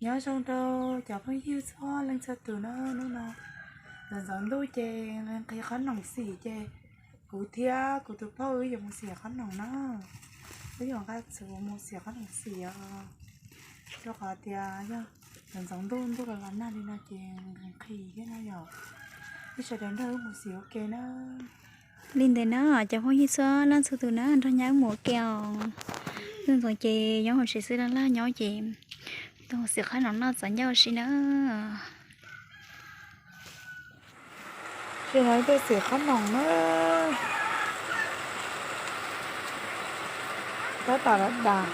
Nyob zoo rau cov phooj ywg txhua leej txhua tus na, hnub no ntxoov ntxoov ntuj ces nqhis qhov noom xim ces kuv thiab kuv tus phauj wb yuav mus xim qhov noom na. Wb yuav nqa txhuv mus xim qhov noom xim os, rau qhov tias yog ntxoov ntxoov ntuj ntuj los los nag li no ces nqhis nqhis thiab na yom. Wb sawv daws nrog wb mus xim ua ke na. Li ntawd na cov phooj ywg txhua leej txhua tus na, nrog nyab wb mus ua ke os. Ntxoov ntxoov ces nyob hauv tsev xwb, laj laj nyob ces tuaj xim qhov noom noj txaus ncauj ua si na. Ces no tuaj xim qhov noom na. Tab tom los dag.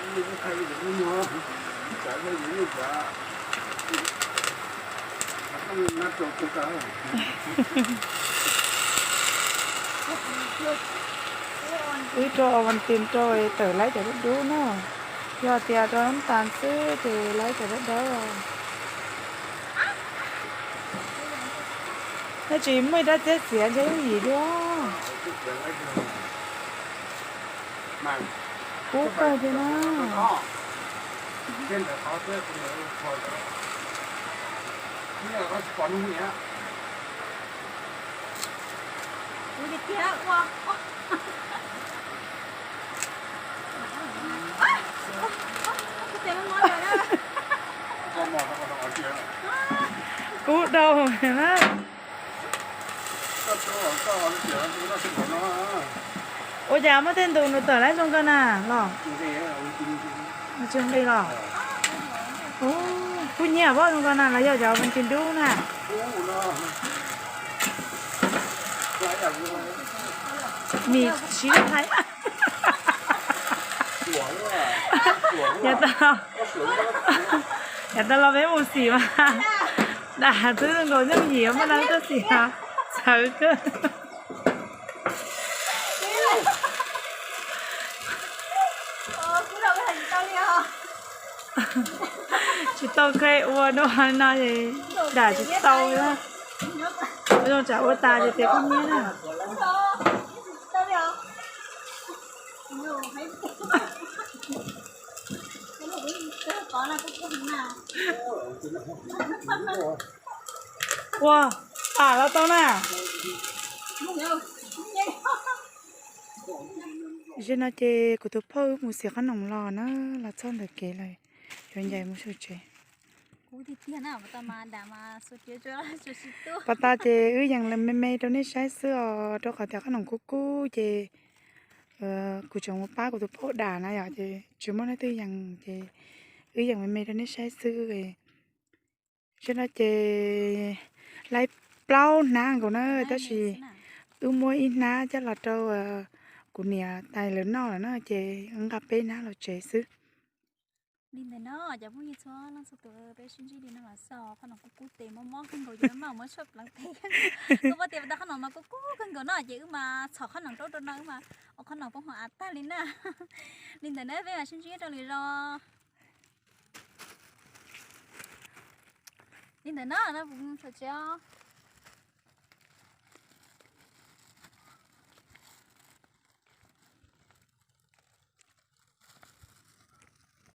Wb rau Valentine rau tawm laib cov dub dub na. Yog tias rau nab tas xwb ces laib cov dawb dawb. Nej tsis muaj ib rab txiab txiav ntshe yooj yim dua. Kub kawg thiab na. Kub dhau na. Ua cas muaj tej ntus nws tawm laib zoo nkauj na los? Tsis nqis los? Kuj nyiam pob zoo nkauj na los yog cov Valentine dub na. Mis siv thaiv. Yav tas los peb mus xim mas dam xwb, zoo nkaus yooj yim muaj neeg tuaj xim txawv kawg. Tsis tau khe ua dua no es dam tsis tau. Ua zoo tsam ua tas ces tias koj nyiab na. Ua, tas los tau na. Zaum no ces kuv tus phauj wb mus xim qhob noom los na, los txog ntawm kev lawm, yuav ncaim mus saum tsev. Pas tas ces wb yees me me rau nej saib xwb os, rau qhov tias qhob noom kub kub ces kuv tseem mus pab kuv tus phauj dam na yom, ces tsis muaj leej twg yees ces wb yees me me rau nej saib xwb. Zaum no ces laib plaub hnab nkaus na, tab sis wb muab ib hnab coj los rau kuv niam tais lawv noj lawm na, ces nqa peb hnab los tsev xwb. Li ntawd no cov phooj ywg txhua leej txhua tus, peb sib ntsib li no los xwb, qhob noom kub kub tes mob mob kawg nkaus ces maj muab tshuaj pleev tes. Kuv paub tias pas tas qhob noom mas kub kub kawg nkaus no ces wb mas txhom qhob noom rau rau no wb mas ua qhob noom poob hmoov av tag li na. Li ntawd na peb mam sib ntsib rau lwm zaus. Li ntawd na, no kuv mus tsev os.